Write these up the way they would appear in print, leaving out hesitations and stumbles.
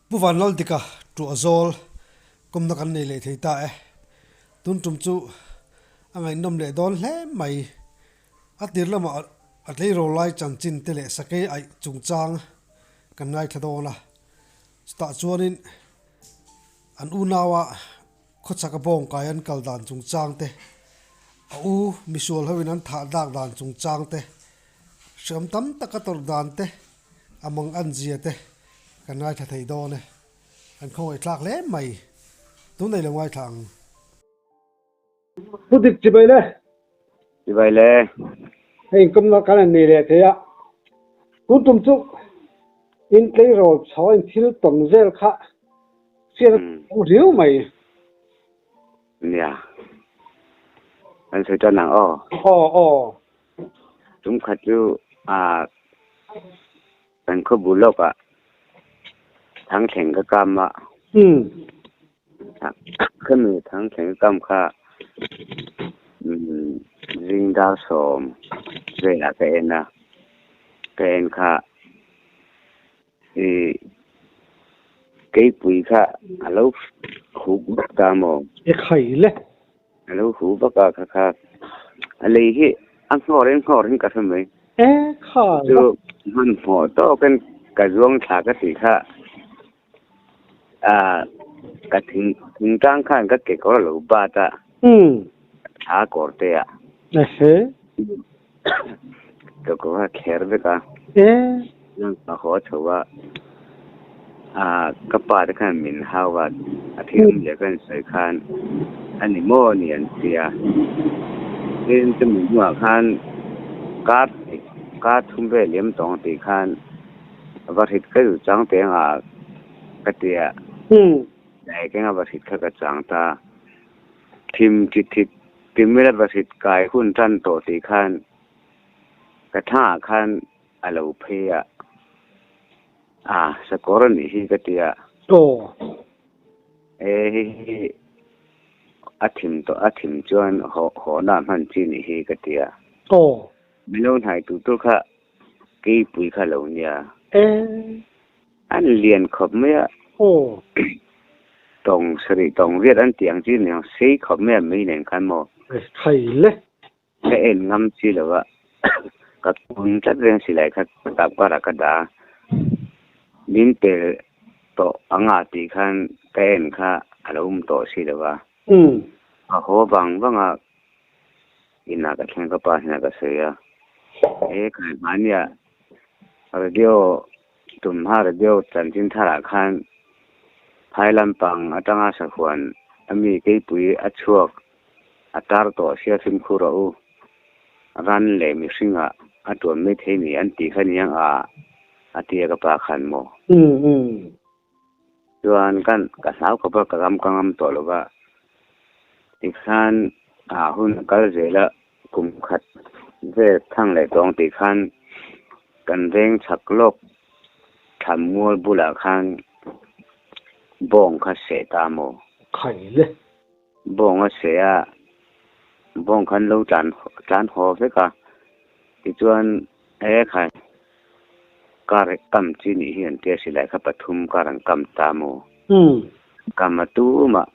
Pu Vanlaldika Tuahzawl kawmna kan nei leh thei ta e. Tun tum chu a ngaihnawm leh dawn hle mai. A tir lamah a tleirawl lai chanchin te leh sakei aih chungchang kan ngaithla dawn a. Chutah chuanin an unaua khawchhaka bawngkai an kal dan chungchang te, a u misual hoin an thah dak dan chungchang te, hriam tam taka tawrh dan te, a mang an zia te kan ngaithla thei dawn e. An khawngaih thlak hle mai. Tunei lo ngaithla ang. Pu Dik chibai le. Chibai le. Hei inkawmna kan han nei leh thei a. Tun tum chu in tleirawl chho a in thil tawn vel kha hriat a tum riau mai. Nia. Kan sawi tan ang aw. Aw aw. Tum khat chu ah kan khaw bul lawkah Thangthleng ka kam a. Khami Thangthleng ka kam kha zing dar sawm velah ka en a, ka en kha ih keipui kha a lo huh vak ta maw? E khai le. A lo huh vak a kha kha a lei hi a nghawr in nghawr in ka hre mai. E khai le. Chu hmanhmawh tawkin ka zuang thla ka tih kha. Ah ka thing thingtlang khan ka kekawr a lo bat a. Umm. Thla kawr te ah. Ehe. Kekawr a thler vek a. E. Ka haw chho a. Ah ka pa te khan min hau a, a thil awm leh ka sawi khan a ni maw ni an tia. Tin chumi hnuah khan kar kar thum vel liam tawng tih khan Va hrit ka duh chang teng a ka ti a. Dai keng a va hrit kha ka chang ta. Thim chi thit timil a va hrit kai hun tan tawh tih khan ka thlang ah khan a lo phei a. A sakawr a nih hi ka ti a. E hei hi a thim tawh a thim chuan haw haw na hman chi nih hi ka ti a. Milo hnai tur tur kha Keipui kha lo nia. An lian khawp mai a. Tawng sarih tawng riat an tih ang chi ni ang sei khawp mai a mei nen khan maw. Thai le. Ka en ngam chi lo a. Ka kun tlat reng silai kha tap karah ka dah a. Min pel tawh ang a tih khan ka en kha a lo awm tawh si lo a. A haw vang vang a. Inah ka thleng ka pa hnenah ka sawi a, he kai hmania radio tum hma radio chanchin tharah khan phai lampang atanga sahuan a mi keipui a chhuak a tar tawh sia fimkhur rawh u, ran leh mihringah a tuan mai thei ni an tih kha niang a a ti a ka pa khan maw. Chuan kan ka hlau khawp a, ka ram ka ngam tawh lo va. Tikhan ah hun a kal zel a, kum khat vel thang leh tawng tih khan kan veng chhak lawk thlam mual bulah khan bawng kha seh ta maw? Khai le. Bawng a seh a, bawng khan lo tlan tlan haw vek a, tichuan he khai car kam chi nih hi an tia silai kha pathum car an kam ta maw? Kam a tumah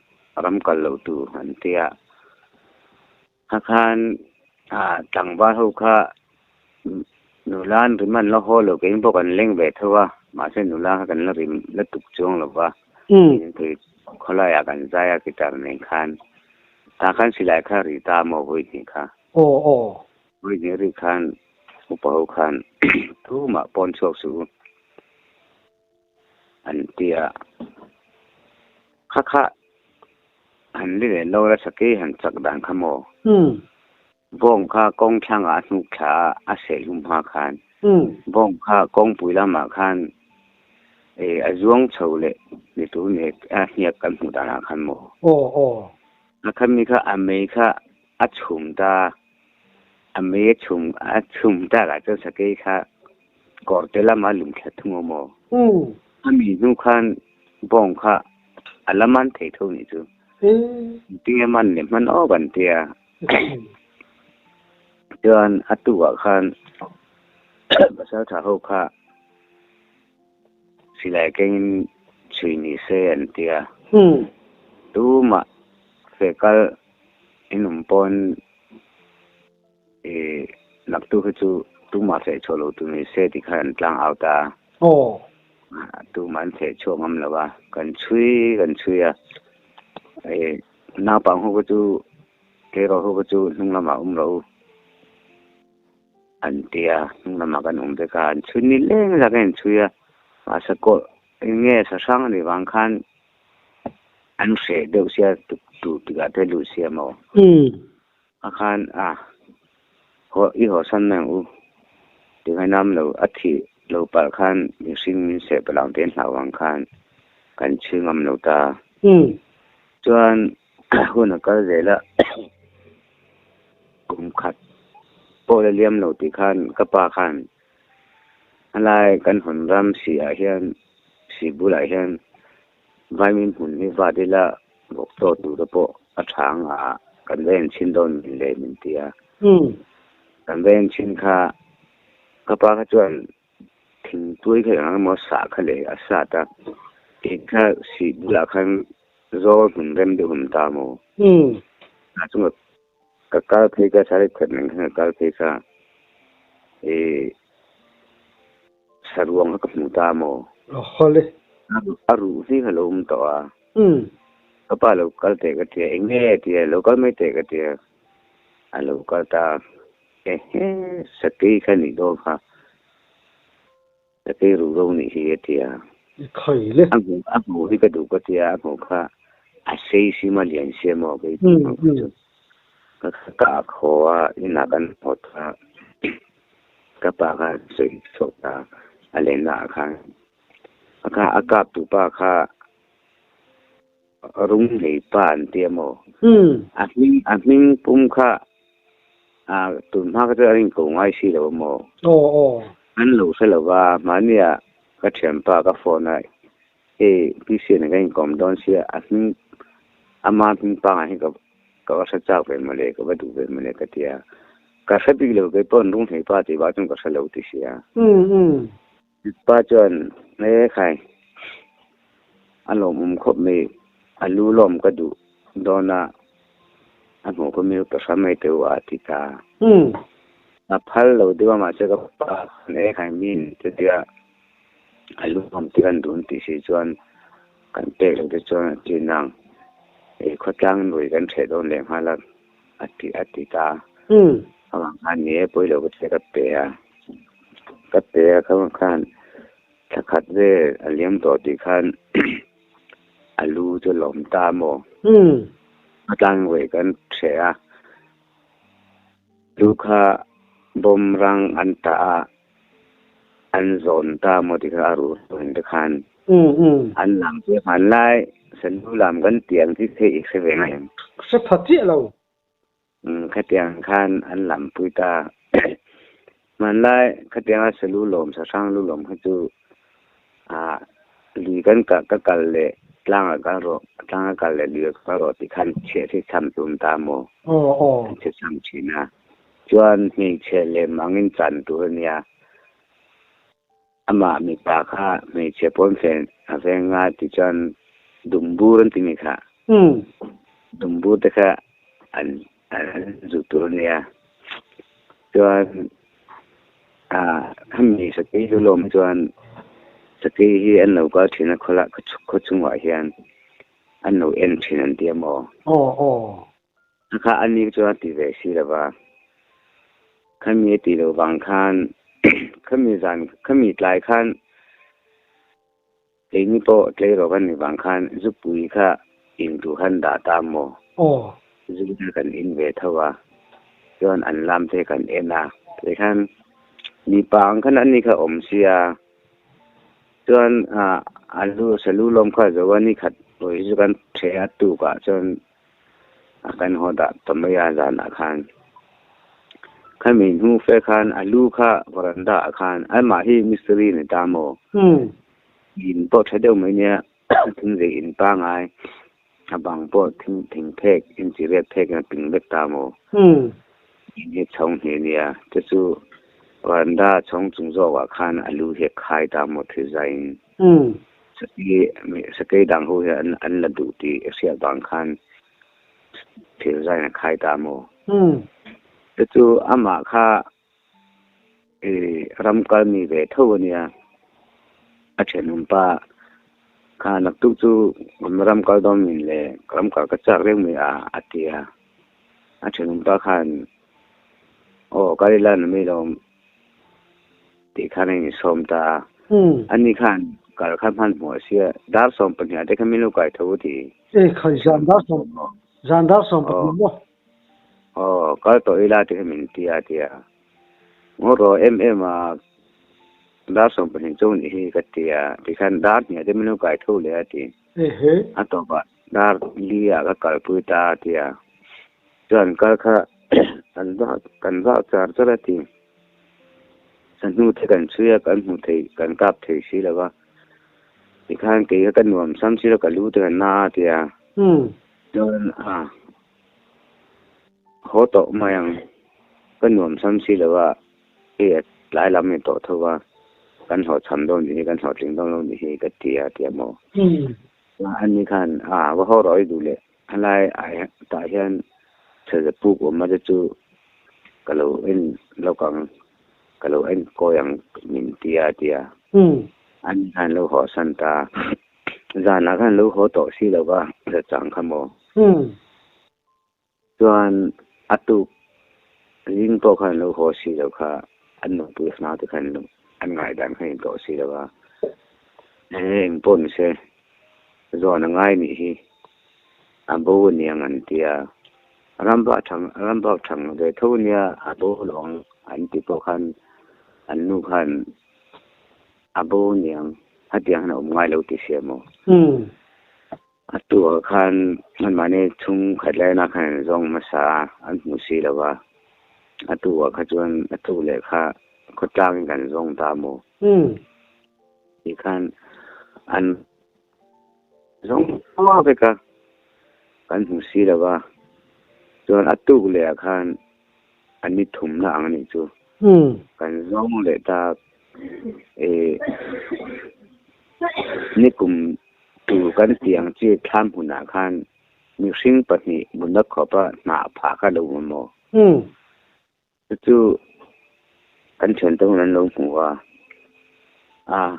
ram kal loh tur an tia. Kha khan ah tlangval ho kha nula an rim an la haw lo keini pawh kan leng ve tho a mahse nula kha kan la rim la tuk chuang lo va thei khawlai ah kan zai a guitar nen khan tah khan silai kha ri ta maw vawi hnih kha vawi hnih ri khan upa ho khan tumah pawn chhuak suh u an ti a kha kha han li leh lo la sakei han chak dan kha maw bawng kha kawng thlangah a hnuk thla a a seh hlum hma khan bawng kha kawngpui lamah khan eh a zuang chho leh ni tur ni a hniak kan hmuh danah khan maw a khami kha a mei kha a chhum ta a mei a chhum a chhum takah chuan sakei kha Kawr te lama lum thla thung awm aw. A mi hnu khan bawng kha a la man thei tho nih chu. Tinge man leh hman awk an tia. Chuan a tukah khan pasal tha ho kha silai kengin. chhui ni se an ti a. Tumah feh kal in awm pawn i naktuk hi chu tumah feh chhuah lo tur ni se tih khan an tlang out a. Tumah an feh chhuak ngam lo a, kan chhui kan chhui a. I naupang ho kha chu tleirawl ho kha chu hnung lamah awm rawh u an ti a, hnung lamah kan awm vek a, an chhui ni leng zak in an chhui a, mahse kawh eng nge sa hrang a nih vang khan an hreh deuh sia tur tikah te lut sia maw? A khan a haw i haw san mai ang u ti ngai nam lo a thih lo palh khan mihring min seh palh ang te an hlau ang khan kan chhui ngam lo ta. Chuan hun a kal zel a kum khat pawh la liam lo tih khan ka pa khan a lai kan hawn ram si ah hian si bulah hian vaimin hmun hi vat ila Vawk chaw tur te pawh a tha ang a, kan va en chhin dawn min leh min ti a. Kan va en chhin kha ka pa kha chuan thingtuai kha eng emaw sah kha leh a sat a, kei kha sih bulah khan zawl hmun rem deuh awm ta maw? Tah chunga ka kal phei kha sarip khat nen khan ka kal phei kha ih saruang kha ka hmu ta maw? A ruh hli kha lo awm tawh a. Ka pa lo kal teh ka tia, eng nge tia, lo kal mai teh ka tia, a lo kal ta ehe sakei kha nih dawn kha, sakei ruh ro nih hi a tia. A hmuh a hmuh hi ka duh ka tia, a hmuh kha a sei si maw a lian si maw kei tih ang kha chu ka ka a khaw a inah kan haw ta ka pa kha sawi chhuak ta a lenna ah khan. A kha a kap tu pa kha rung nei pa an ti a maw? A hming a hming pum kha a tun hma kha chu a rin ko ngai si lo a maw? An lo hre lo va, mahnia ka thianpa ka phone a hei PC nen kan inkawm dawn sia a hming ama hming pangai hi ka ka va hre chak ve mawle ka va duh ve mawle ka ti a, ka hre bik lo kei pawh rung nei pa tih vah chuan ka hre lo ti sia. Pa chuan, E khai, a lawmawm khawp mai, a lu lawm ka duh dawn a, a hmuh khaw mi ka hra mai teh u a ti ta. A phal lo deuh a, mahse ka pa khan e khai min chutia a lu lawm te kan duh tih si chuan kan pek loh te chuan a ti nang, e khawtlang nui kan hreh dawn leh nghal a a ti a ti ta. Avang khan ni e pawi lo ka che ka pe a. Ka pe a kha khan thla khat vel a liam tawh tih khan a lu chu a lawm ta maw? A tlang vawi kan hreh a, lu kha bawm rang an tah a, an zawn ta maw tih kha a ruh ruh te khan an lam chu hmanlai salu lam kan tih ang chi kha i hre ve ngai em? Hre pha chiah lo. Khatiang khan an lampui ta. Hmanlai khatianga salu lawm, sahrang lu lawm kha chu lui kan ka kal leh tlangah kal rawh, tlanga kal leh luiah kal rawh tih khan chhiah hi cham tum ta maw? An chhe cham thin a. Chuan hmeichhe lem angin chan tur a nia. Amah mipa kha hmeichhe pawnfen a veng a tichuan dumbur an ti mi kha. Dumbur te kha an an zut tur a nia. Chuan khami sakei chu lawm chuan sakei hi an lo kal thin a khawla khaw chungah hian an lo en thin an ti a maw? A kha a ni chuan a ti ve si lo va, khami a tih loh vang khan khami zan khami tlai khan keini pawh tleirawl kan nih vang khan zupui kha in tur khan dah ta maw? Zu kha kan in ve tho a, chuan an lam te kan en a, tikhan mipa ang khan ani kha awm sia. Chuan a lu salu lawm kha zo a ni khat hawi chu kan ṭhe a tukah chuan a kan haw dah ta mai a zanah khan. Khami hnu fe khan a lu kha veranda ah khan amah hi mistiri ni ta maw? In pawh ṭha deuh mai nia thingzei in pangai a bang pawh thing thing phek inchi riat phek in a ping vek ta maw? In hi chhawng hnih a nia chu chu veranda chhawng chung zawkah khan a lu hi a khai ta maw thil zaiin. Sakei sakei dang ho hian an an la duh tih a hriat vang khan thil zain a khai ta maw? Chu chu amah kha ram kal mi ve tho a nia. A thenawm pa kha naktuk chu ram kal dawn min le ram kal ka chak reng mai a a ti a. A thenawm pa khan aw kal ila na mai lo tih khan a insawm ta a. Ani khan kal kha hmanhmawh a sia, dar 12 ah te khan min lo kai tho a ti. E khai, zan dar sawm, zan dar 12 maw? Aw, kal tawh ila ti kha min ti a ti a. Ngaw rawh em em a, dar 12 chu nih hi ka ti a, tikhan dar hnih ah te min lo kai tho leh a ti. A tawpah dar li ah ka kalpui ta a ti a. Chuan kal kha kan vak kan vak char char a ti. Sahnu te kan chhui a, kan hmu thei kan kap thei si lo va. Tikhan kei kha ka nuam sam si lo ka lu te ka na a ti a. Chuan a haw tawh mai ang, ka nuam sam si lo a, hei a tlai lam ni tawh tho va, kan hlawhchham dawn nih hi, kan hlawhtling dawn lo nih hi ka ti a ti a maw? Ani khan a va haw rawh i duh leh a lai tah hian chhawlhna puk awm a te chu ka lo en lawk ang, ka lo en kawi ang min ti a ti a. Ani khan lo haw san ta. Zanah khan lo haw tawh si lo va, chang kha maw? Chuan a tuk zing pawh khan lo haw si lo kha an nupui hnau te khan an ngaihdan khan in tawh si lo a, eng eng pawh ni se zawn a ngai nih hi a bo a niang an ti a, rambak thang rambak thang ve tho nia a bo lo ang an ti pawh khan an nu khan a bo niang hetiang hian a awm ngai lo ti sia maw? A tuah khan anmahni chhungkhat laina khan an zawng hmasa a, an hmu si lo va. A tuah kha chuan a tu leh kha khawtlangin kan zawng ta maw? Tih khan an zawng hma vek a, kan hmu si lo va. Chuan a tuk lehah khan a ni thumna ang a nih chu. Kan zawng leh ta nikum Tur kan tih ang chi thlam hmunah khan mihring pahnih mutna khawpa hnah phah kha lo awm maw? Chu chu kan thiante hun an lo hmu a, a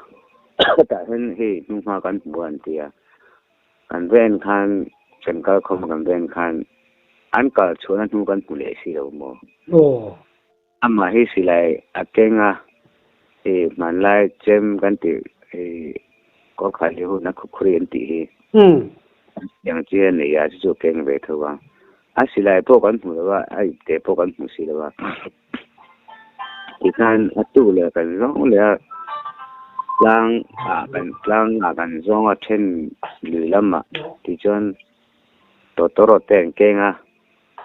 hetah hian hei hnuhma kan hmu a an ti a, kan ven khan kan kal khawm a kan ven khan an kal chhuahna hnu kan hmu leh si lo maw? Amah hi silai a keng a, i hmanlai chem kan tih i kawrkhai hi hun a khukhuri an tih hi tiang chi a nei a, chu chu a keng ve tho a. A silai pawh kan hmu lo a, a ipte pawh kan hmu si lo a. Tikhan a tuk leh kan zawng leh a, tlang ah kan tlang ah kan zawng a then lui lamah tichuan tawtawrawt te an keng a.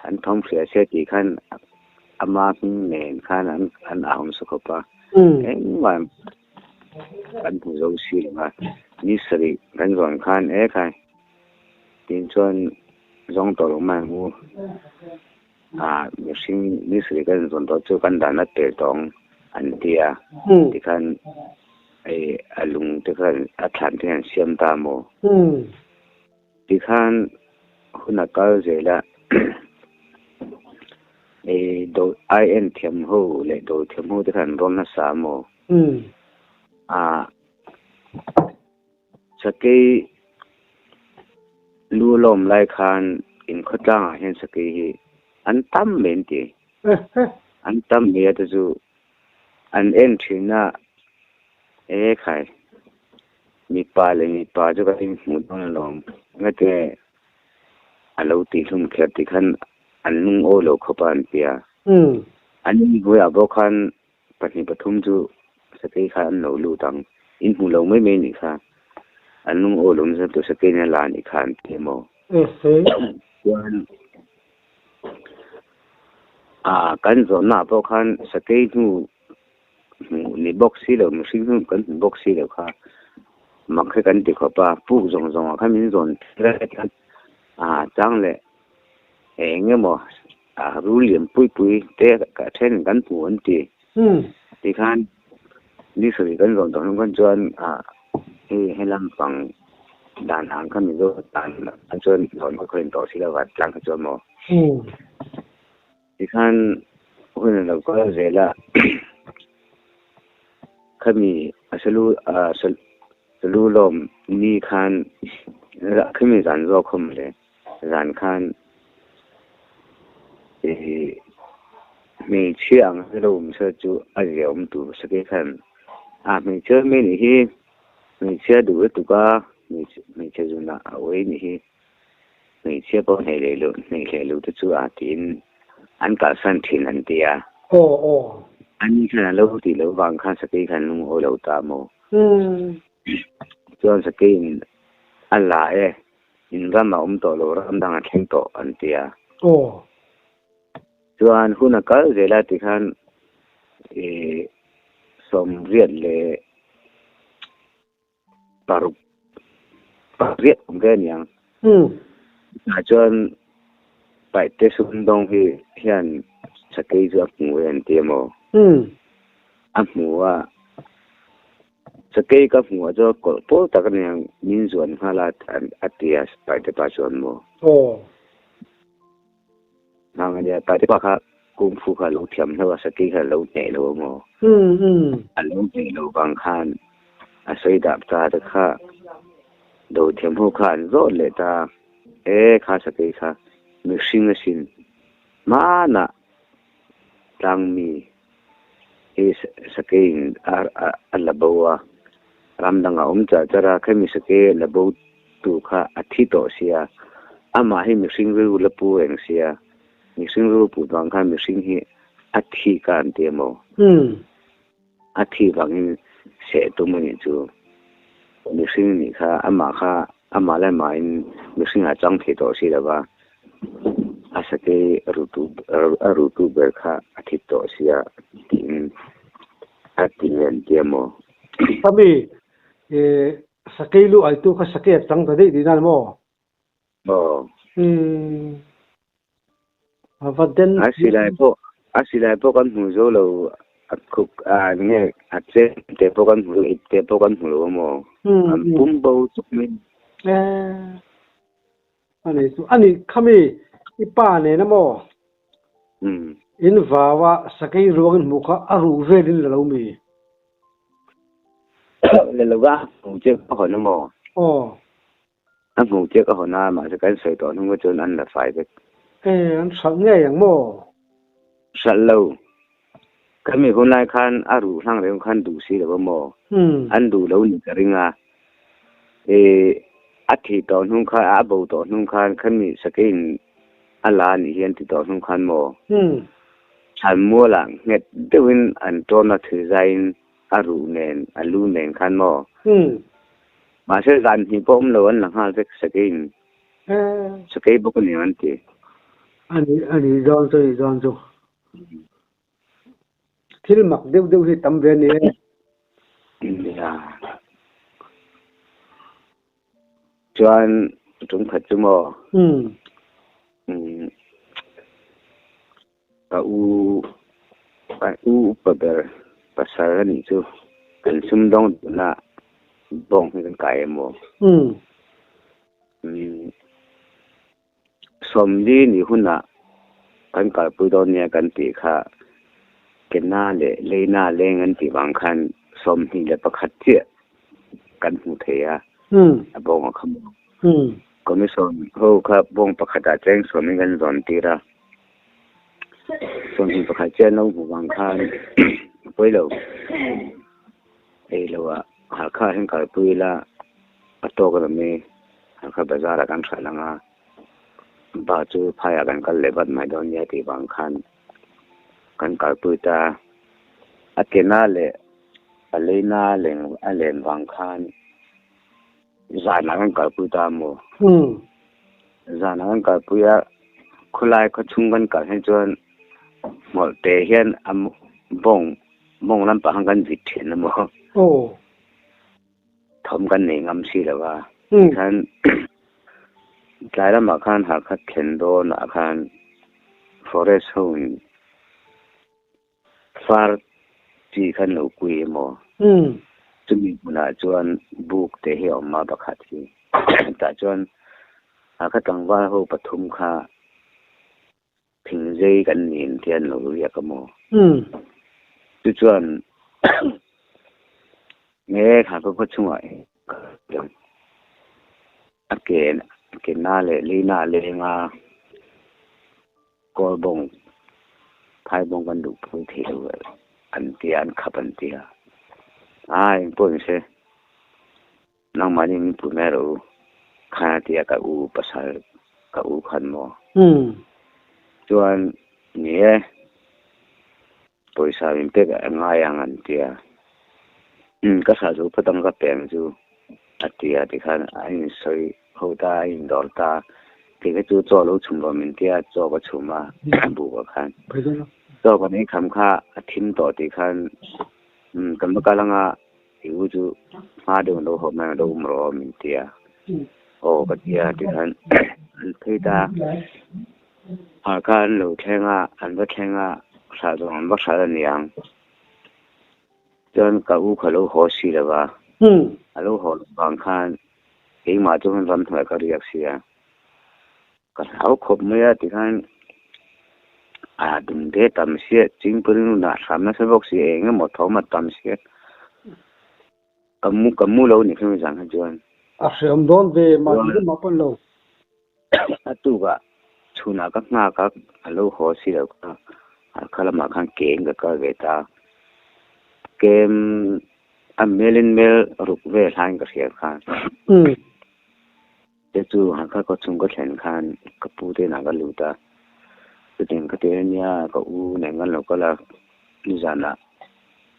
An thawm hria se tih khan ama hming nen khan an an ahawm sa khawp a. Engmah kan hmu zo si lo a. Ni sarih kan zawn khan e khai tin chuan zawng tawh lo mai ang u. Ah mihring ni sarih kan zawn tawh chu kan dan a pel tawh ang an ti a. Tikhan hei a lung te khan a thlan te hian siam ta maw? Tikhan hun a kal zel a, ei do ai en thiam ho leh do thiam ho te khan an rawn nasa maw? Ah sakei lu lawm lai khan in khawtlang ah hian sakei hi an tam mai an ti. An tam mai a te chu an en thin a, e khai. Mipa leh mipa chu ka inhmuh dawn alawm. Engati a lo tihhlum kher tih khan an lungawi lo khawp a an ti a. An inhnuaiah pawh khan pahnih pathum chu sakei khan an lo lut ang. Inhmuh lo mai mai nih kha. An lungawi lo nasa tur sakei nen a la nih kha an ti emaw. Chuan kan zawhnaah pawh khan sakei hnu Hmuh ni bawk si lo, mihring hnu kan hmu bawk si lo kha mak hi kan ti khawp a, puk zawng zawng ah khan min zawn tir a khan ah chang leh eng emaw ah rul lian pui pui te ka then kan hmu an ti. Tikhan ni sarih kan zawn tawh hnu khan chuan ah. Hei helam pang dan ang kha Mizo tan a chuan hlawh na khaw in tawh si lo a tlang kha chuan maw. Tikhan hun a lo kal zel a, khami a salu a salu lawm ni khan khami zan zawk khaw mawle zan khan ih hmeichhia ang a lo awm se chu a zia awm tur sakei khan a hmeichhia mai nih hi hmeichhia duh lutuk a hmeichhe zunah a uai nih hi hmeichhia pawh hneih leh loh hneih hleh loh te chu a tiin an kalsan thin an ti a. Aw aw. Ani khan a lo tih loh vang khan sakei khan lungawi lo ta maw? Chuan sakeiin a la e. In ram a awm tawh lo, ram dang a thleng tawh an ti a. Aw. Chuan hun a kal zel a tikhan ih sawmriat leh paruk pariat awm ve aniang. Tah chuan Paihte sumdawng hi hian Sakei chu a hmu e an ti a maw? A hmu a. Sakei ka hmuh ah chuan kawlh pawl tak a nia, min zuan nghal a a ti a Paite pa chuan maw? Aw. Nghang a nia, Paite pa kha kung fu kha a lo thiam hlauh a, sakei kha a lo hneh lo a maw? A lo hneh lo vang khan a sawi dah ta te kha do thiam ho kha an zawt leh ta, e kha sakei kha mihring asin hmanah tlangmi Hei sakeiin a la bo a, ram dangah a awm char char a, khemi sakei a la bo tu kha a thi tawh sia, amah hi mihring rilru la pu reng sia, mihring rilru put vang khan mihring hi a thi ka an ti emaw? A thi vangin seh tum a nih chu, mihring nih kha amah kha Amah leh mahin mihring a chang thei tawh si lo va, a sakei a rutu ber kha a thi tawh sia tiin a ti ve an tia maw? Kami, sakei lu aitu kha sakei a chang ta daih tihna ni maw? Aw. Umm. A va den. A silai pawh a silai pawh kan hmu zo lo a khuk a nge a chen te pawh kan hmu lo ip te pawh kan hmu lo a maw an pum bo chuk mai. E ani chu ani khami i pa nen a maw in vau a sakei ruang in hmuh kha a ruh vel in la lo mi. La lo va hmu che ka hawn a maw. Aw. A hmuh chiah ka hawn a, mahse kan sawi tawh hnung kha chuan an la fai vek. E, an hralh ngei ang maw? Hralh lo. Kan mi hun lai khan a ruh hlang reng khan duh si lo a maw? An duh lo ni ka ring a. E, a thih tawh hnung khan, a bo tawh hnung khan khan mi sakeiin a la anih hi an ti tawh hnung khan maw? Thlan mualah nghet deuhin an tawn a thil zaiin a ruh nen, a lu nen khan maw? Mahse zan hnih pawh awm lo an la nghal vek sakeiin sakei bawk a ni an ti. A ni a ni dawn chu a ni dawn chu. Thil mak deuh deuh hi tam ve a ni e. Nia. Chuan tum khat chu maw? Ka u ka u upa ber pasal a nih chu kan sumdawng duhna bawng hi kan kai em aw? Sawmli nih hunah kan kalpui dawn nia kan tih kha Kena leh Leina leng an tih vang khan 21 chiah kan hmu thei a, a bawng a kha maw? Commission ho kha bawng pakhatah cheng sawmin kan zawn tir a. 21 chiah an lo hmuh vang khan a pawi lo. Ei lo ah Halkha hian kalpui ila a tawk a awm i, Halkha bazar ah kan hralh ang a, ba chu phaiah kan kal leh vat mai dawn nia tih vang khan kan kalpui ta. A kena leh a leina a len vang khan Zanah kan kalpui ta maw? Zanah kan kalpui a, khawlai khawchhung kan kal hi chuan hmawlh te hian a bawng bawng lampang khan kan vit thin a maw? Thawm kan nei ngam si lo va. Tikhan tlai lamah khan Hakha thlen dawnah khan forest ho in far chi khan lo kui emaw? Chumi hmunah chuan buk te hi a awm a pakhat hi. Tah chuan Hakha tlangval ho pathum kha thingzei kan niin te an lo riak a maw? Chu chuan nge Hakha khaw chungah a ke ke na leh li na a leng a, kawl bawng phai bawng kan duh pui thei lo an tia an khap an tia. A engpawh ni se. Nangmahni min pui mai rawh u, khan a ti a, ka u pasal, ka u khan maw? Chuan, Ni e, pawisa min pek a ngai ang an ti a, ka hra chu phawt ang ka peng chu a ti a, tikhan a insawi ho ta, a indawr ta, tikha chu chaw lo chhum rawh min ti a, chaw ka chhum a, buk ah khan. Chaw kan ei kham kha a thim tawh tih khan kan va kal ang a, I u chu hma deuh an lo haw mai ang, lo um rawh aw min ti a. Aw ka ti a tikhan an phei ta. Har kha an lo thleng a, an va thleng a, hralh zawng an va hralh a niang. Chuan ka u kha lo haw si lo va, a lo haw loh vang khan keimah chu ramhnuai ka riak si a. Ka hlau khawp mai a tikhan a dumte tam sia chingpui nunah hram nasa bawk si eng emaw thawm a tam sia ka mu ka mu lo ni khami zan kha chuan. A hreawm dawn ve mahni lamah pawh an lo. A tukah chhunah ka nghak a a lo haw si lo kha kha lamah khan kem ka kal ve ta kem a melin mel ruk vel hlain ka hria khan. Te chu Hakha khaw chhung ka thlen khan ka pu te inah ka lut a, chutiang ka ti ania ka u nen kan lo kal a, nizanah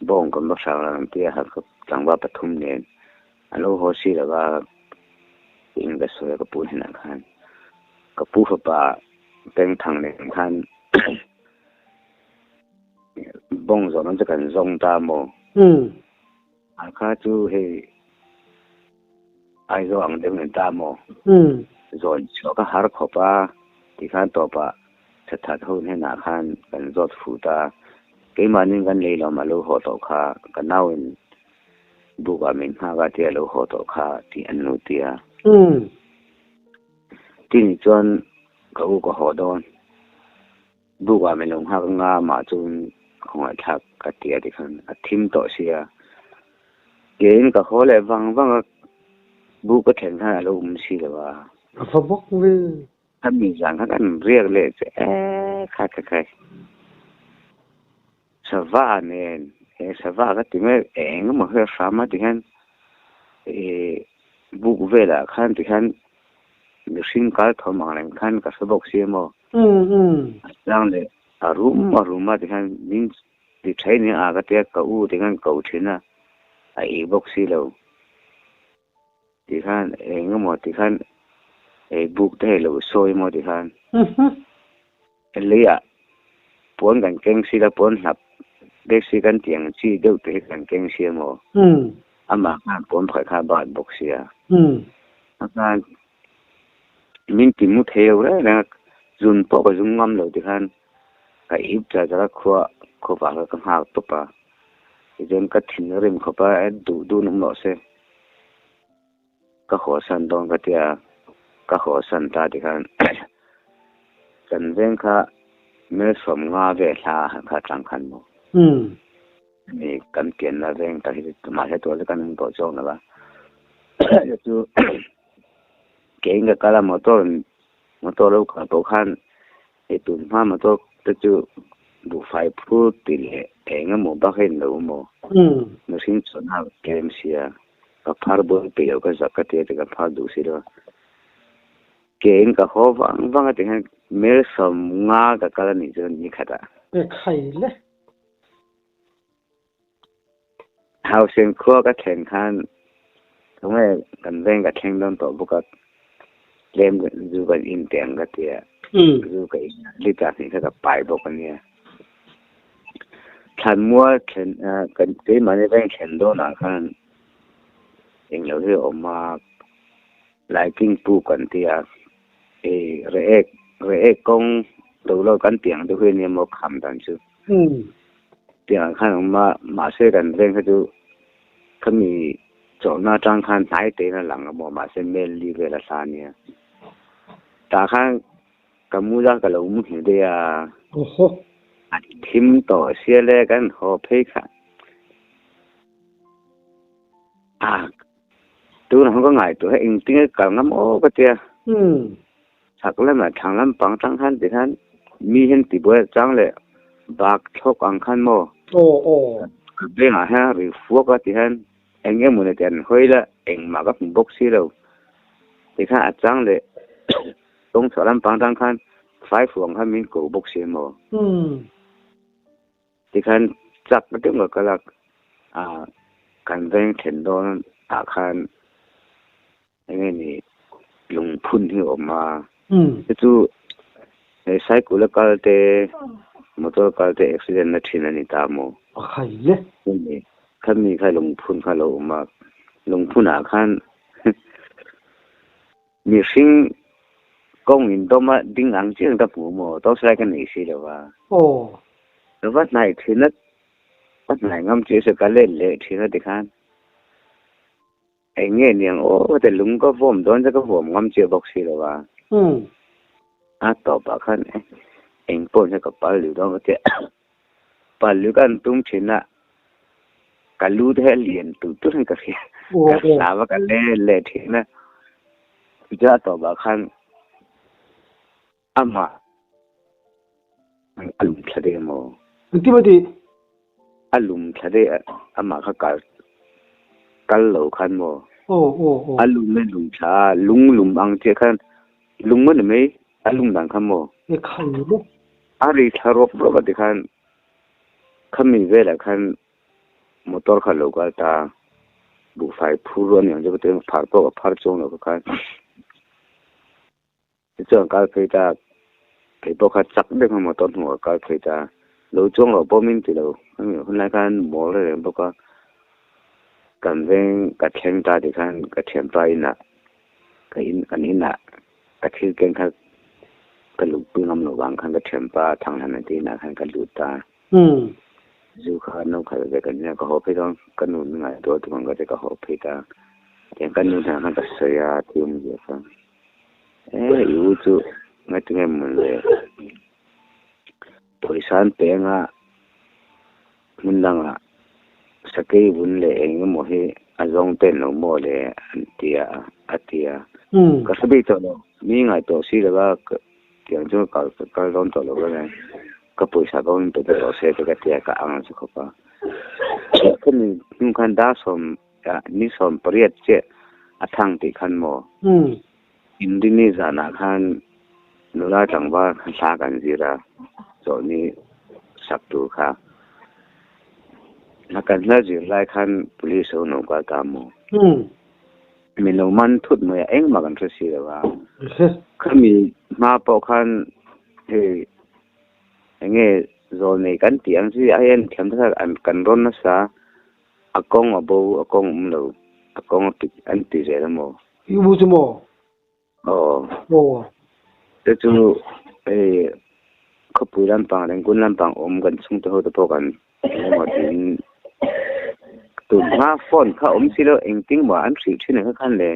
bawng kan va hrang ang tia Hakha tlangval pathum nen an lo haw si lo va tiin ka sawi a ka pu hnenah khan. Ka pu fapa Pengthang nen khan bawng zawh nan chu kan zawng ta maw? Hakha chu hei Aizawl ang deuh nen ta maw? Zawn chhuah ka har khawp a, tikhan tawpah thathat ho hnenah khan kan zawt fuh ta. Keimahnin kan lei lawm a lo haw tawh kha, ka nauin bukah min nghak a tia lo haw tawh kha tih an lo ti a. Tini chuan ka u ka haw dawn. Bukah min lo nghak anga mah chuan khawngaihthlak ka ti a tikhan a thim tawh sia. Keiin ka haw leh vang vang a, buk ka thlen khan a lo awm si lo a. A fa bawk ve. Khami zan khan an riak leh che e khai khai khai. Sava nen he sava ka ti mai eng emaw hi a hram a tikhian ih buk velah khan tikhian mihring kal thawm ang reng khan ka hre bawk si emaw. A chang leh a rum a rum a tikhian min ti tha in a ka tia ka u tikhian ko thin a, a ih bawk si lo. Tikhan eng emaw tikhan ei buk te hei lo sawi emaw tikhan leiah puan kan keng si la puan hlap bek si kan tih ang chi deuh te hi kan keng si emaw amah khan puan pakhat kha a bat bawk sia a khan min ti mu thei lo reng reng a zun pawh ka zum ngam lo tikhan ka ip char char a khua khawvah kha ka nghak tawp a tichuan ka thin a rim khawp a duh duh an awm rawh se. Ka haw san dawn ka tia, ka haw san ta tikhan kan veng kha Melsawm nga ve hla kha atang khan maw ni kan pianna veng tak hi chu mahse tuah chu kan awm tawh chuang lo va chu keiin ka kal a motor motor lo kal pawh khan hei tun hma motor te chu buhfai phur tih leh eng emaw bak a inlo maw mihring chuan a tlem sia. Ka phar buai peih loh ka zak ka ti a ti ka phar duh si lo a. Keiin ka haw vang vang a ti hian mel 50 ka kal a nih chuan ni khat ah. Pe khai le. Hausen khua ka thlen khan tunge kan veng ka thleng dawn tawh bawk a tlem zu kan in teh ang ka ti a. Zu ka in a liter hnih kha ka pai bawk a nia. Thlanmual thlen kan keimahni veng thlen dawnah khan englo hi a awm a laiking puk an ti a hei rehek rehek kawng to lo kan tih ang deuh hi ania maw kham dan chu tiang ang khan a awm a mahse kan veng kha chu. Khami chawlhna atang khan hnai tein a lang a maw mahse mel li vel a hla ania. Tah khan ka mu la ka lo mu hmu daih a. Awhaw. A thim tawh sia le kan haw phei kha. A tunah khan ka ngaihtuah hi engtin nge kal ngam aw ka tia. Chhak lamah thlang lampang atang khan ti khan mi hian tibuai a chang leh bak thlawk ang khan maw. Aw aw. Ka bengah hian a ri fuak a ti hian eng emaw ni tih an hawi la engmah ka hmu bawk si lo. Ti khan a chang leh kawng chhuah lampang atang khan fai fuh ang khan min ko bawk si maw. Tikhan chak deuh ka kal a, ah kan veng then dawn ah khan eng nge ni lungphun hi a awm a, chu chu he cycle a kal te motor kal te accident na thin a ni ta maw? A khai le. Khami kha lungphun kha a lo awm a, lungphun ah khan Mihring kawng in dawm a ding ang chiah ka hmu maw? Tawngsailai ka nei si lo a. Aw. Ka va hnai thin a, ka hnai ngam chiah se ka let leh thin a tikhan eng nge niang aw ka ti lung ka vawm dawn che ka vawm ngam chiah bawk si lo a. A tawpah khan eng pawh hian ka pal lui dawn ka ti a. Pal lui ka an tum thin a, ka lu te hi a lian tulh tulh in ka hria, ka hlau a ka let leh thin a, tichuan a tawpah khan amah a lum thla daih emaw? Engtin maw tih? A lum thla daih a, amah kha kal kal lo khan maw? A lum a lum thla a, lung lum ang chiah khan lung a ni mai. A lung dan kha maw? E khai maw? A ri thla rawp rawp a tikhan khami velah khan motor kha lo kal ta, buhfai phur a ni ang chu ka ti a, phar pawh ka phar chuang lo kha khan. Tichuan kal phei ta, kei pawh kha chak deuh khan motor hnungah ka kal phei ta, lo chuang loh pawh min ti lo, khami hunlai khan mawl reng reng bawk a, kan veng ka thleng ta tikhan ka thianpa inah ka in kan inah Ka thil ken kha ka luhpui ngam loh vang khan ka thianpa Thanghlan a tih inah khan ka lut a. Zu kha no khalh ve ka nia ka haw phei dawn ka nu min ngaihtuah tuk ang ka ti ka haw phei ta. Tiang ka nu hnenah khan ka sawi a thil awmzia kha. E i u chu ngatinge mawn le pawisa an pe anga hmun dangah sakei vun leh eng emaw hi a zawng ten lo maw le an ti a a ti a. Ka hre bik tawh lo, mi ngaihtuah si lova tiang chu ka kal dawn tawh lo vek e, ka pawisa pawh min pe ta tawh se te ka ti a, ka ang chu khawp a. Khami hnu khan dar sawm ni 18 chiah a thang tih khan maw Inrini zanah khan nula tlangval khan hla kan zir a, chawlhni sak tur kha. Hla kan hla zir lai khan police ho no kal ta maw? Min lo man thut mai a, engmah kan hre si lo a. Khami hma pawh khan hei eng nge zawlnei kan tih ang chi a en thiam tak an kan rawn nasa a kawng a bo a kawng awm lo a kawng a pit an ti zel a maw? I u chu maw? Aw. Aw. Te chu hei khawpui lampang Rengkun lampang awm kan chhungte ho te pawh kan engemaw tiin tun hma phone kha awm si lo engtin maw an hrih thin ang kha khan le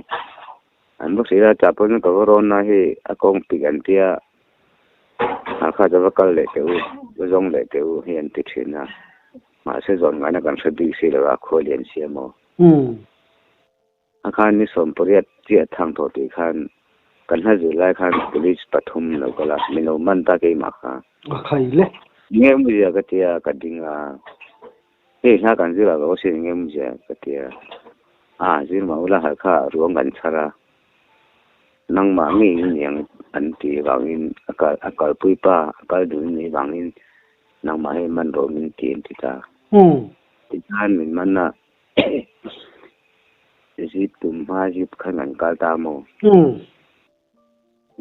an va hrih a chah pawhin ka va rawn a hei a kawng pik an tia ha kha chu va kal leh teh u va zawng leh teh u hei an ti thin a mahse zawn ngaihna kan hre bik si lo a khawi lian si a maw. A khan ni 18 chiah thang tawh tih khan kan hla zir lai khan police pathum lo kal a, min lo man ta keimah kha. A khai le. Nge awmzia ka ti a, ka ding a. Hei hla kan zir ah ka awsin nge awmzia ka ti a. A zir mah ula har kha ruang kan chhar a. Nangmah ngei in niang an ti vangin a kal a kalpui pa a kal dun ni vangin nangmah hi man rawh min ti an ti ta. Tikhan min man a. Zip tum hma zip khan kan kal ta maw?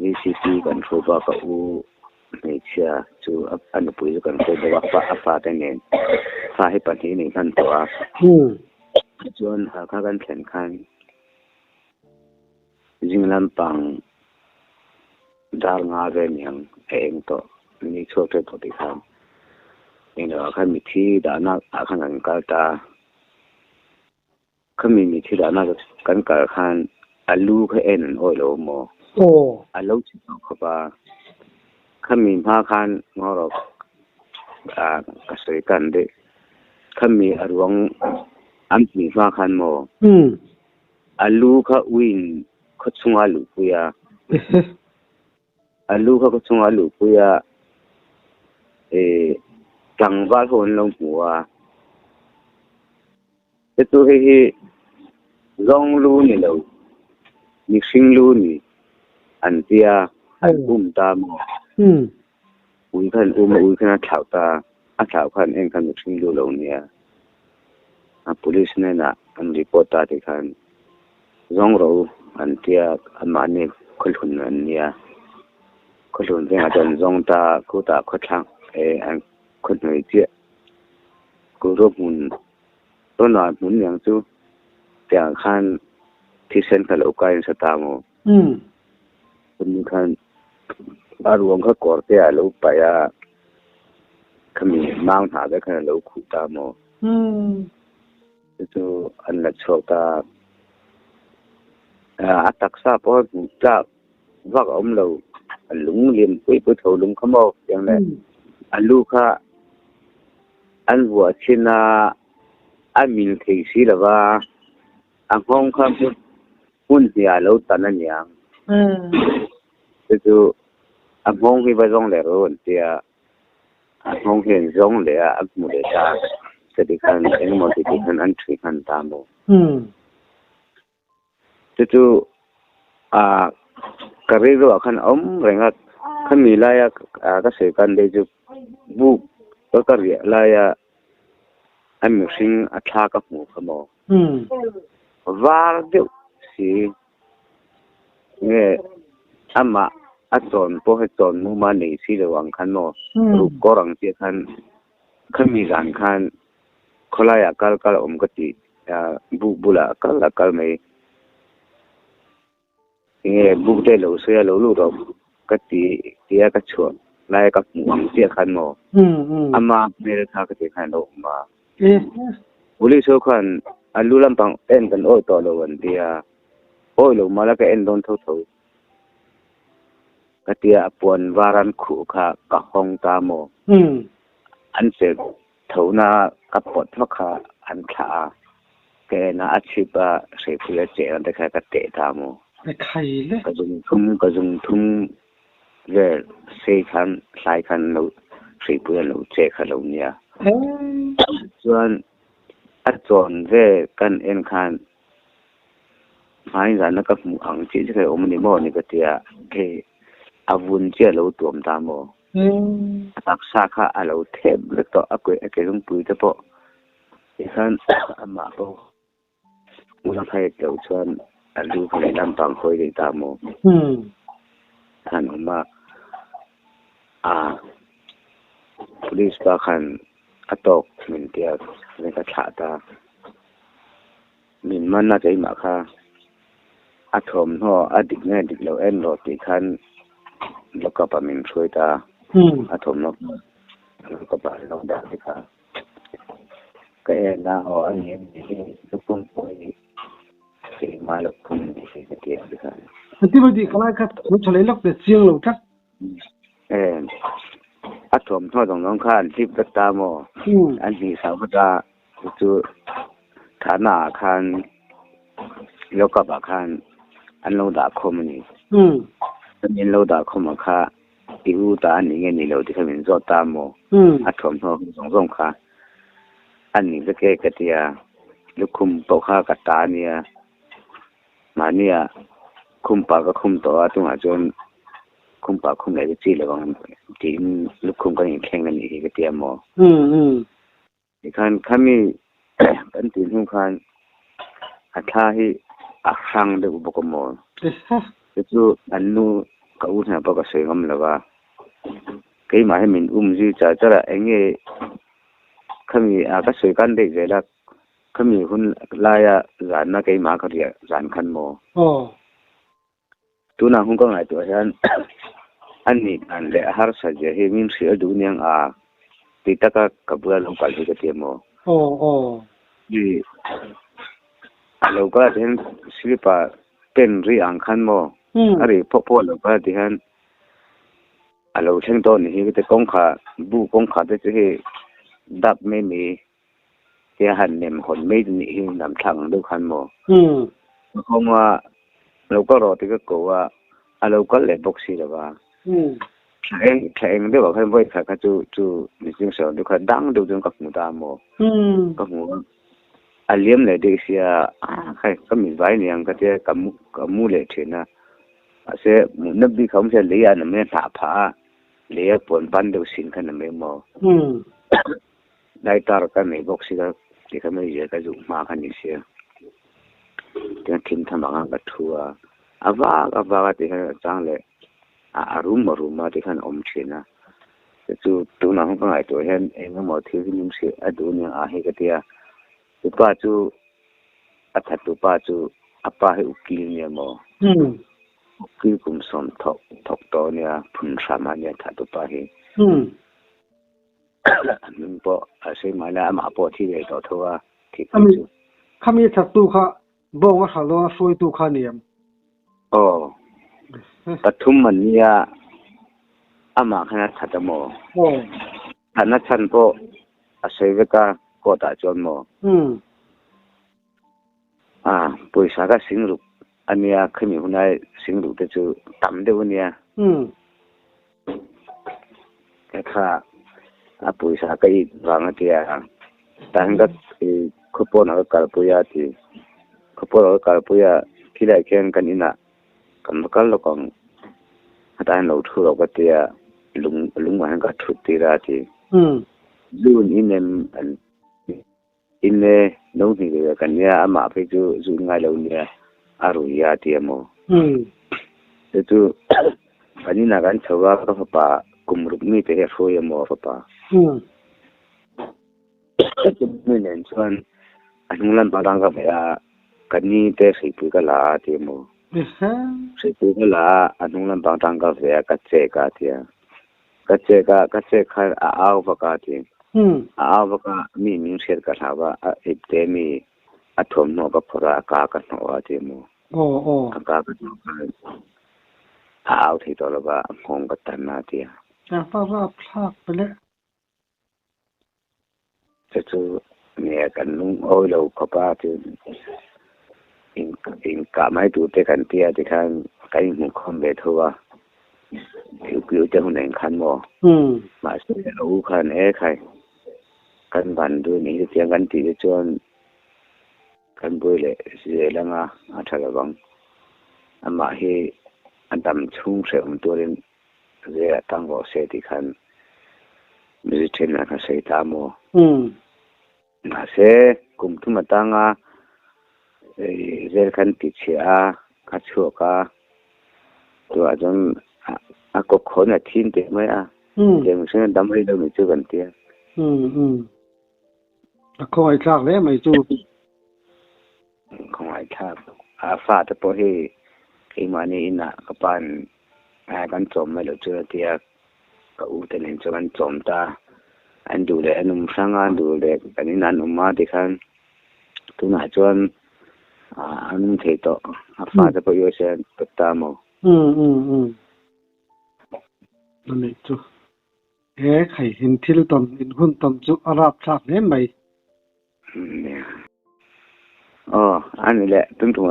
VCP kan hruai bawk a, ka u hmeichhia chu a nupui chu kan hruai bawk a, a fate nen fa hi pahnih nei hman tawh a. Chuan Halkha kan thlen khan zing lampang dar nga vel niang a eng tawh, ni chhuak tep tawh tih khan englo ah khan mithi dahna ah khan kan kal ta. Khami mi thi dahna kan kal khan a lu kha en an awih lo maw? Aw. A lo chhe tawh khawp a. Khami hma khan ngaw rawh ka sawi kan daih. Khami a ruang an hmuh hma khan maw? A lu kha uiin khaw chhunga luhpui a. A lu kha khaw chhunga luhpui a, tlangval ho an lo hmu a. Te chu hei hi zawng lu ni lo, mihring lu ni an tia an um ta maw? Ui khan um a, ui khan a thlauh ta, a thlauh khan eng khan mihring lu lo nia. A police hnenah an report ta tih khan zawng rawh u an tia anmahni khawhlun an nia. Khawhlun vengah chuan an zawng ta, khutah khawthlang an khawhnuai chiah Kuro hmun Ronald hmun niang chu tiang khan thisen kha lo kai nasa ta maw? Chumi khan a ruang kha kawr te ah lo paih a, khami mau hnah vek khan a lo khuh ta maw? Chu chu an la chhuak ta a, a taksa pawh a hmuh tlak vak a awm lo, a lung lian pui pui tho lung kha maw tiang leh a lu kha an vuah thin a, a mil thei si lo va, a nghawng kha hmun hnih ah lo tan a niang. Chu chu a nghawng hi va zawng leh rawh an ti a, a nghawng hi an zawng leh a, an hmu leh ta, chutih khan engemaw ti tih khan an ṭhui hman ta maw. Chu chu ah ka rilru ah khan a awm reng a, khami laia ka sawi kan daih chu buk ka ka riah laia a mihring a thla ka hmuh kha maw var deuh si nge amah a chawn pawh hi chawn muma nei si lo ang khan maw ruk kawr ang chiah khan khami zan khan Khawlaiah kal kal a awm ka ti a, buk bulah a kal a kal mai. Enge buk te lo sawi a lo lut rawh ka ti tia ka chhuah laia ka hmuh ang chiah khan maw ama hmel kha ka tih khan a lo awm a. Police ho khan a lu lampang en kan awih tawh lo an ti a, awih lo mah la ka en dawn tho tho ka tia a puan var an khuh kha ka hawng ta maw an chelh Thona ka pawt vak kha an thlah a, ka en a, a chhip a hreipui a cheh ang te kha ka teh ta maw? Ka zung thum, ka zung thum vel sei khan hlai khan lo hreipui an lo cheh kha lo nia. Chuan a chawn vel kan en khan hmai zana ka hmuh ang chiah chiah kha awm a ni maw ni ka tia, hei a vun chiah a lo tuam ta maw? A taksa kha a lo thep vek tawh a kuih a ke lungpui te pawh tikhan amah pawh ula phei loh chuan a lu kha lehlam pang hawi daih ta maw khan awm a a police pa khan a tawk min tia ka thlah ta min man a keimah kha. A thawmhnaw a dik nge dik lo en rawh tih khan lockup ah min hruai ta a, a thawmhnaw lockup ah lo dah te kha ka en a, aw a ni a ni hi lukhum pawh hi keimah lukhum a ni hi ka ti ang te khan. Engtin maw tih ka lai kha lo tha leh lawk ve chiang lo tlat. A thawmhnaw zawng zawng kha an hlip vek ta maw? An hnih sau vek a, chu thahna ah khan lockup ah khan an lo dah khawm a ni. An lo dah khawm ah kha i u ta a ni nge ni lo tih kha min zawt ta maw? A thawmhnaw zawng zawng kha a ni vek e ka ti a, lukhum pawh kha ka ta a nia. Mahnia khumpa ka khum tawh a, tunah chuan khumpa khum leh chu chi lo ang tiin lukhum kan inthleng a nih hi ka ti a maw? Tikhan khami kan tih hnu khan a thla hi a hrang deuh bawk a maw? Chu chu an nu ka u hnenah pawh ka sawi ngam lo va, keimah hi min um zui char char a, eng nge khami a ka sawi kan daih zel a. Khami hun laia zanna keimah ka riah zan khan maw? Aw. Tunah hun ka ngaihtuah hian a nih dan leh a harsa zia hi min hrilh duh aniang a ti taka ka bula lo kal hi ka ti a maw? Aw aw. Ni. A lo kal ah hian slipper pen ri ang khan maw a ri pawh pawh a lo kal ah ti hian a lo thleng tawh a ni hi ka ti kawngkhar bu kawngkhar te chu hei dap mai mai te a han nem hawn mai chu nih hi lam thlak ang deuh khan maw ka kawng a lo kal rawh tih ka ko a a lo kal leh bawk si lo va thla eng thla eng deuh ah khan vawi khat kha chu chu mihring sawi ang deuh kha dang deuh chuan ka hmu ta maw ka hmu a. A liam leh daih sia khai ka mit vai niang ka tia ka mu ka mu leh thin a mahse mutna bik a awm sia lei ah na mai a hnah phah a lei a puan ban deuh sin kha na mai maw lighter ka nei bawk sia ti kha mai zia ka zuh hma kha ni sia tiang thim tham ang a ka thu a a vak a vak a ti khan a chang leh a rum a rum a ti khan a awm thin a. Te chu tunah hung ka ngaihtuah hian eng emaw thil hi min hrilh a duh aniang a hei ka ti a, tupa chu a that tupa chu a pa hi ukil ania maw? Ukil kum sawm thawk thawk tawh ania phun hram a nia that tupa hi. A hming pawh a sawi mai la amah pawh a thi ve tawh tho a thih pui chu. Khami that tu kha Bawng a hralh dawn a hruaitu kha a ni em? Aw, pathum an nia, amah khan a that a maw? Aw. Thatna chhan pawh a sawi vek a court ah chuan maw? Umm. A, pawisa kha singruk a nia, khami hunai singruk te chu tam deuh a nia. Umm. Ka kha a pawisa ka it vang a tia tah hian ka khawpawnah ka kalpui a ti khawpawnah ka kalpui a khilaiah khian kan inah kan va kal lawk ang hetah hian lo thu rawh ka tia lung lungah hian ka thut tir a ti zun in em an in e no hnih ve kan nia amah phei chu zun ngai lo nia a rui a ti a maw chu chu kan inah kan chho a ka fapa kum ruk mi te hi a hruai a maw a fapa chumi nen chuan a hnung lam pang ka hmeh a ka ni te hruipui ka la a ti a maw hruipui ka la a a hnung lam pang tang ka ve a ka chek a ti a. Ka chek a, ka chek khan a au vak a ti. A au vak a, mi min hriat ka hlau a, a ipte mi a thuamhnaw ka phawrh a, a ka ka hnawh a ti maw. A ka ka hnawh khan a au thei tawh lo va, a nghawng ka tan a ti a. A va rapthlak bele. Chu chu nge kan lungawi lo khawp a chu inkah mai tur te kan tia tikhan kan inhmuhkhawm ve tho a, thilpiu te hun eng khan maw? Mahse a u khan e khai kan ban duh anih hi chutiang kan tih te chuan kan buai leh zel anga a tha lovang amah hi a dam chhung hrehawm turin Zela tang rawh se tih khan mizi thenah khan sawi ta maw? Mahse, kum thum atanga zel khan ti chhiah a, a chhuak a, chuvah chuan a kawp khawn a thin teh mai a, tiang mihring a dam rei lo ni chu kan ti a. A khawngaihthlak hle mai chu. Khawngaihthlak a fate pawh hi keimahni inah ka pa'n kan chawm mai loh chu a ti a, ka u te nen chuan an chawm ta a, an duh leh an awm hrang a, an duh leh kan inah an awm a tikhan tunah chuan an awm thei tawh, a fate pawh USA an pet ta maw? Umm umm umm a nih chu. He khaihin thil tawn in hun tawn chu a rapthlak hle mai. Aw, a ni leh tum tum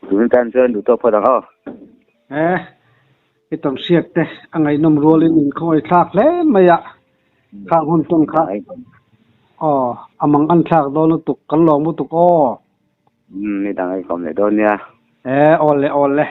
tun tan chuan duh tawk phawt ang aw. E, i tam hriat te a ngaihnawm rualin in khawngaih thlak hle mai a, khang hun tawn kha aw a mang an thlak dawn lutuk kan lawm lutuk aw. Ni dang ei kawm leh dawn nia. E, aw le aw le.